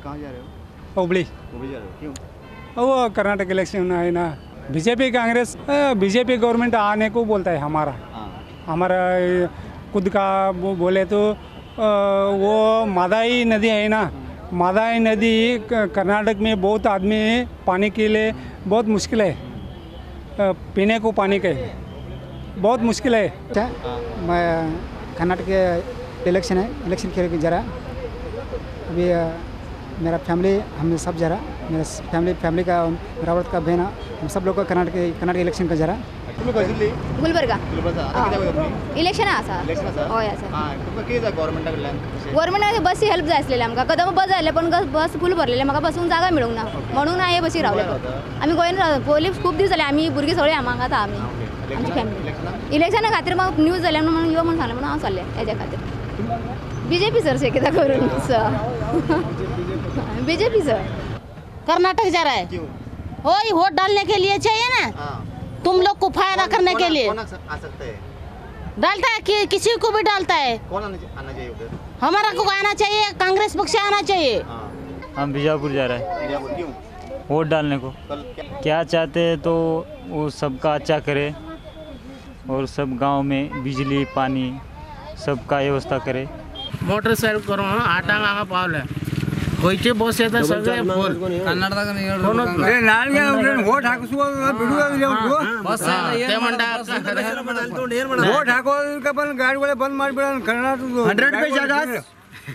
कहाँ जा रहे हो? हुबली। हुबली जा रहे हो, क्यों? वो कर्नाटक इलेक्शन है ना, बीजेपी कांग्रेस, बीजेपी गवर्नमेंट आने को बोलता है हमारा। हमारा खुद का वो बोले तो वो मादाई नदी है ना, मादाई नदी कर्नाटक में बहुत आदमी पानी के लिए बहुत मुश्किल है, पीने को पानी के बहुत मुश्किल है। मैं कर्नाटक के इलेक्शन है, इलेक्शन के लिए जा रहा। अभी मेरा फैमिली हम सब जा रहा, मेरा फैमिली फैमिली का मेरा औरत का बहन हम सब लोग का कर्नाटक इलेक्शन का जा रहा। गुलबर्गा इलेक्शन आसा। हय आसा। गव्हर्मेंटाक बसी हेल्प जाय आसलेले आमकां। कदंब बस जाय पण बस फूल भरलेले, म्हाका बसूंक जागा मेळूंक ना म्हणून हांवें बसी रावले। आमी गोंयान रावता पयलीं खूब दीस जाले, आमी भुरगीं सगळीं हांगा आतां आमी आमची फॅमिली इलेक्शना खातीर म्हाका न्यूज जाल्या म्हणून यो म्हणून सांगलें म्हणून हांव चल्लें हेज्या खातीर। बीजेपी सर से कितें करून सर, बीजेपी सर। कर्नाटक जा रहा है वही वोट डालने के लिए चाहिए ना। तुम लोग को फायदा करने के लिए कौन आ सकता है? डालता है कि किसी को भी डालता है। कौन आना चाहिए उधर? हमारा को आना चाहिए, कांग्रेस पक्ष आना चाहिए। हम बीजापुर जा रहे हैं वोट डालने को। क्या चाहते हैं तो वो सबका अच्छा करे और सब गांव में बिजली पानी सबका व्यवस्था करे। मोटरसायकल करून आठांक हांगा पावले, खंयचे बस येता सगळे फूल। वोट हाकोदಕ್ಕೆ ಗಾಡಿಗಳೇ ಬಂದ್ ಮಾಡಿಬಿಡೋಣ। कर्नाटक 100 पे ज्यादा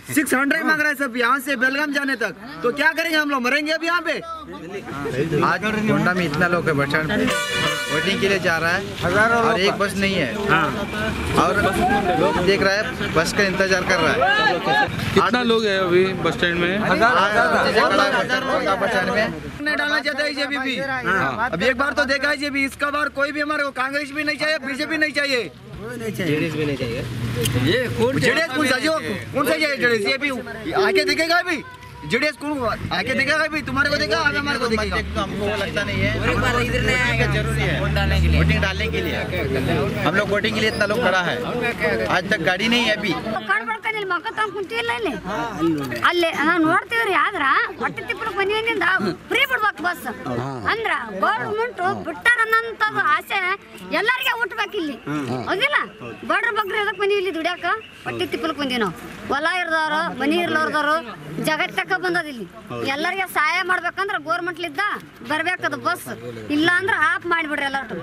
600 मांग रहा है सब यहाँ से बेलगाम जाने तक, तो क्या करेंगे हम लोग? मरेंगे अब यहाँ पे। आज होंडा में इतना लोग है बस स्टैंड पे वोटिंग के लिए जा रहा है और एक बस नहीं है और लोग देख रहा है, बस का इंतजार कर रहा है। कितना लोग है अभी बस स्टैंड में? बस स्टैंड में नहीं डालना चाहता है बीजेपी भी। अब एक बार तो देखा है बीजेपी, इसका बार कोई भी हमारे को कांग्रेस भी नहीं चाहिए, बीजेपी नहीं चाहिए, जेडीएस भी नहीं चाहिए। ये कौन जेडीएस कौन सा कौन सा चाहिए? जेडीएस ये भी आके देखेगा, अभी जेडीएस कौन आके देखेगा? अभी तुम्हारे को देखेगा, आगे हमारे को देखेगा। तो हमको वो लगता नहीं है, इधर नहीं आएगा। जरूरी है वोट डालने के लिए, वोटिंग डालने के लिए हम लोग वोटिंग के लिए इतना लोग खड़ा है, आज तक गाड़ी नहीं है अभी। ಅಲ್ಲೇ ನಾವು ನೋಡ್ತೀವ್ರಿ, ಆದ್ರ ಹೊಟ್ಟೆ ತಿಪ್ಪಲಕ್ಕೆ ಬಂದಿನಿಂದ ಫ್ರೀ ಬಿಡ್ಬೇಕು ಬಸ್ ಅಂದ್ರ ಗೌರ್ಮೆಂಟ್ ಬಿಟ್ಟಾರನ್ನಂತ ಆಸೆ ಎಲ್ಲರಿಗೆ ಹುಟ್ಟಬೇಕು ಇಲ್ಲಿ, ಹೌದಿಲ್ಲ? ಬಡ್ರ ಬಗ್ರ ಎದಕ್ ಬಂದೀವಿ ಇಲ್ಲಿ ದುಡ್ಯಾಕ? ಹೊಟ್ಟೆ ತಿಪ್ಪಲಕ್ಕೆ ಬಂದೀವಿ ನಾವು. ಹೊಲ ಇರ್ದವ್ರು ಮನಿ ಇರ್ಲಾರ್ದವ್ರು ಜಗತ್ತಕ್ಕ ಬಂದದ ಇಲ್ಲಿ. ಎಲ್ಲರಿಗೆ ಸಹಾಯ ಮಾಡ್ಬೇಕಂದ್ರ ಗೌರ್ಮೆಂಟ್ಲಿದ್ದ ಬರ್ಬೇಕದು ಬಸ್, ಇಲ್ಲ ಅಂದ್ರೆ ಆಫ್ ಮಾಡಿಬಿಡ್ರಿ ಎಲ್ಲರೂ.